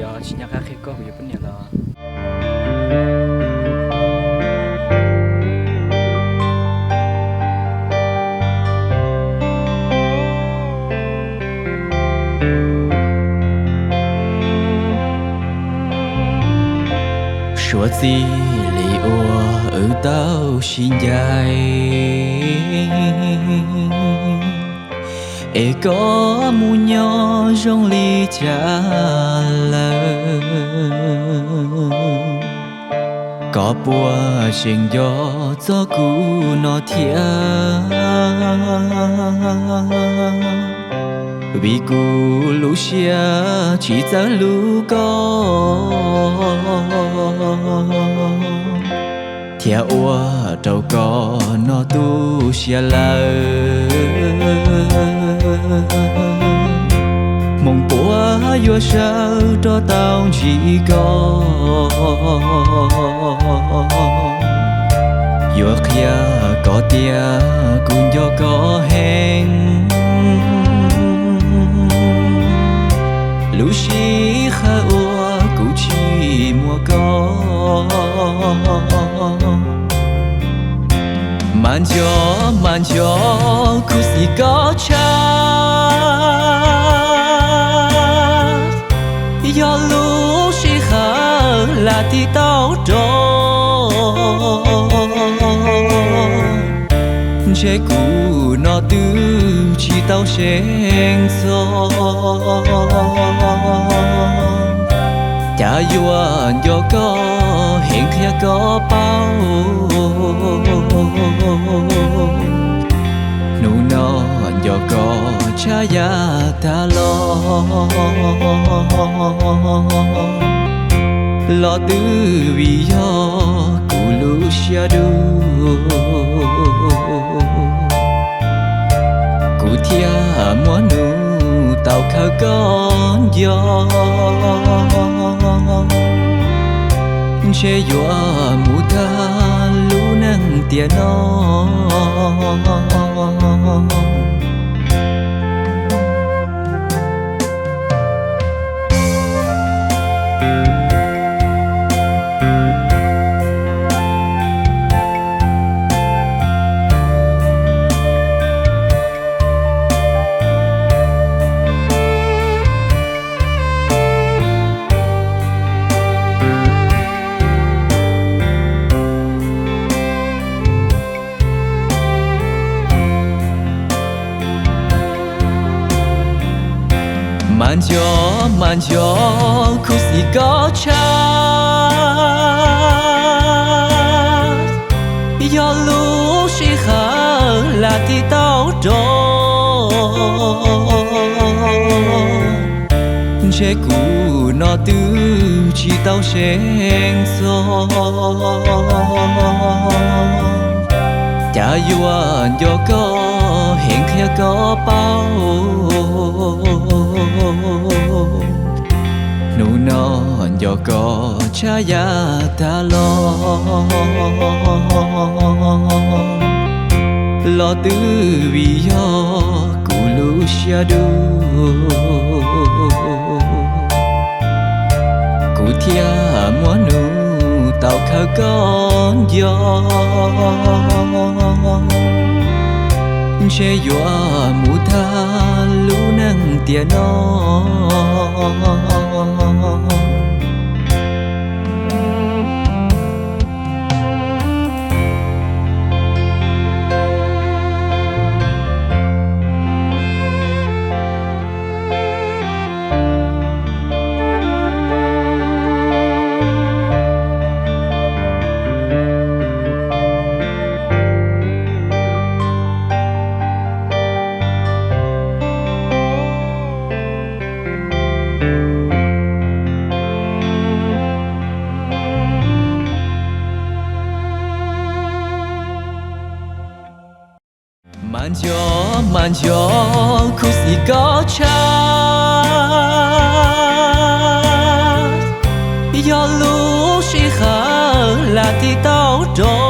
Yog tsis nco qab qhia koj kuv yuav poj niam los. Suav txij li uas wb tau sib ncaim, es koj mus nyob zoo li cas lawm? Koj puas tseem nco txog kuv no thiab? Vim kuv lub siab tsis txawj hlub koj, thiab ua rau koj no tu siab lawm. Hmoov puas yuav sawv rov tau ntsib koj, yuav qhia koj tias kuv nco koj heev. Lub sij hawm uas kuv tsis muaj koj, mas nco, mas nco khuv xim koj tshaj. Yog lub sij hawm lam tig tau rau, ntshe kuv no twb tsis tau seev txog. Cas yuav nco koj heev qhia koj paub, hnub no nco koj tshaj yav tag los. Los twb vim yog kuv lub siab dub, kuv thiaj muab hnub tau khawb koj nco. Ntshe yuav mus tag lub neej tiam no. Mas nco, mas nco khuv xim koj tshaj. Yog lub sij hawm lam tig tau rau, ntshe kuv no twb tsis tau seev txog. Cas yuav nco koj heev qhia koj paub, hnub no nco koj tshaj yav tag los. Los twb vim yog kuv lub siab dub, kuv thiaj muab hnub tau khawb koj nco. Ntshe yuav mus tag lub neej tiam no. Mas nco, mas nco khuv xim koj tshaj. Yog lub sij hawm lam tig tau rau,